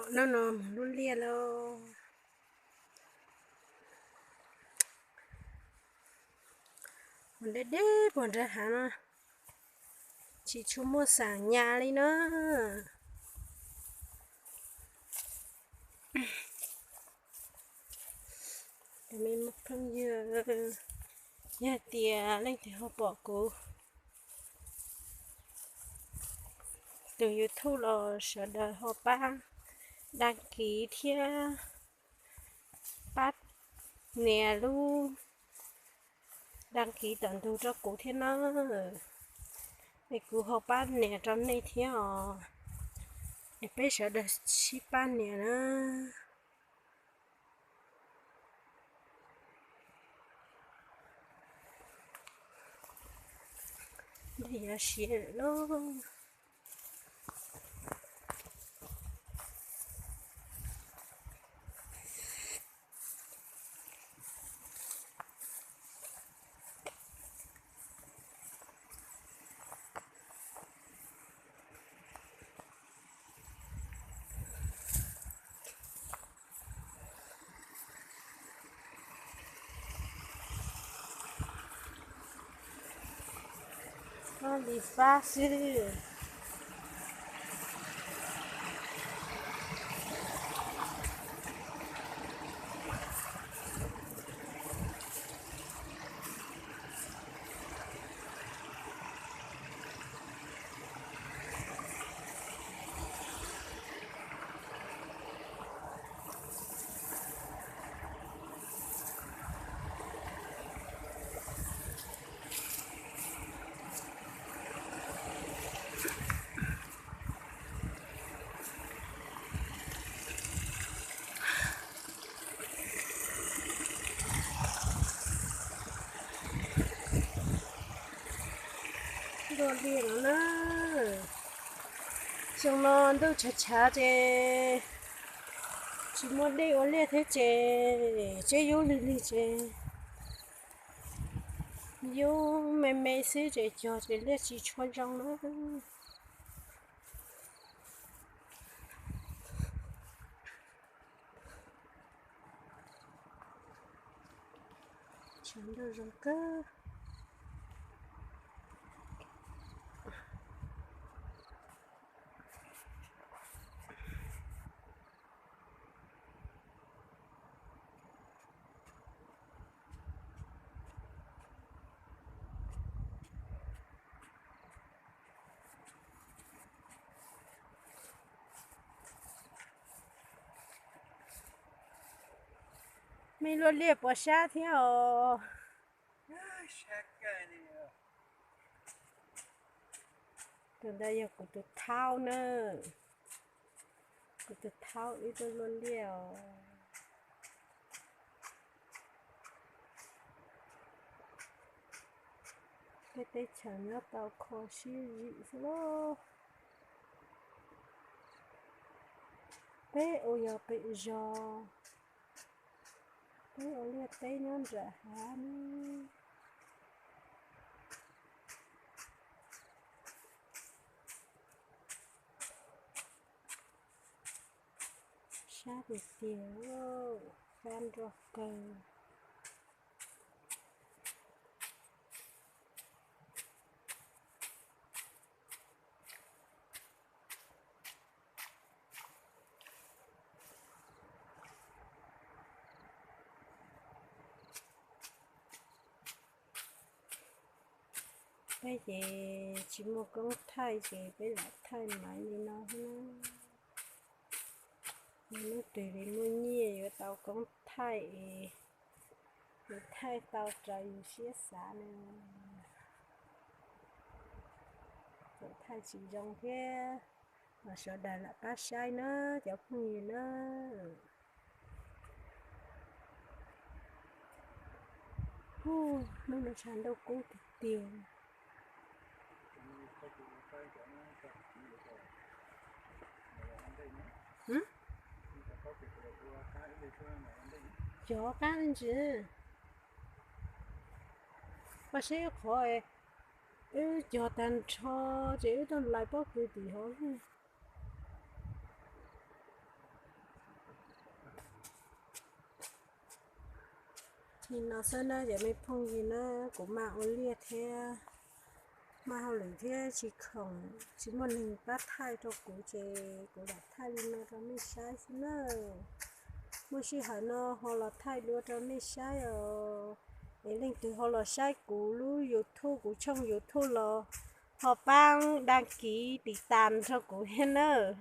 Hnub no mus lub liaj lauj. Mus deb deb puag nram hav no, tsis tshua muaj xam nyas li na. Cov me phooj ywg, yog tias leej twg ho pom kuv tus YouTube los sawv daws ho pab đăng ký thiab pab nias lub đăng ký tom ntug rau kuv thiab na, es kuv ho pab nias rau nej thiab os. Es peb sawv daws sib pab nias na. Dej yuav siav lawm lauj. Fab li fab xwb. Dua liaj no na, xyoo no ntuj tshav tshav ces tsis muaj dej ua liaj thiab ces, tseb yub lig lig ces yub me me xwb ces cog ces liaj tsis tshua zoo na. Tshav ntuj zoo kawg. Me luaj liaj puas sab thiab os? Tus ntawd yog kuv tus thaub na. Kuv tus thaub wb tuaj luaj liaj os. Peb teb chaws nyob tau kho siab zim xwb lauj. Peb ua yog pem zos, peb ua liaj teb nyob nram hav ne. Sab tiag tiag, fab nroj kawg. Peb ces tsis muaj koob thaij ces peb lam thaij maiv li no xwb na. Muaj hnub twg li muaj nyiaj yuav tau koob thaij es yuav thaij tau raws yus siab xav na. Txawm thaij tsis zoo thiab los sawv daws lam pab saib na cov phooj ywg na. Hnub no tshav ntuj kub tiag tiag. Cog qab ntsis, koj saib qhov wb cog tag nrho ces wb tuaj lais pob kws tim hauv. Li no xwb na cov me phooj ywg na, kuv maj ua liaj thiab maj hauj lwm thiab tsis khoom, tsis muaj neeg pab thaij rau kuv ces kuv lam thaij li no rau nej saib xwb na. Muaj sij hawm no ho los thaij dua rau nej saib os. Es leej twg ho los saib kuv lub YouTube, kuv tshooj YouTube los ho pab đăng ký, tiv tas rau kuv thiab nawb.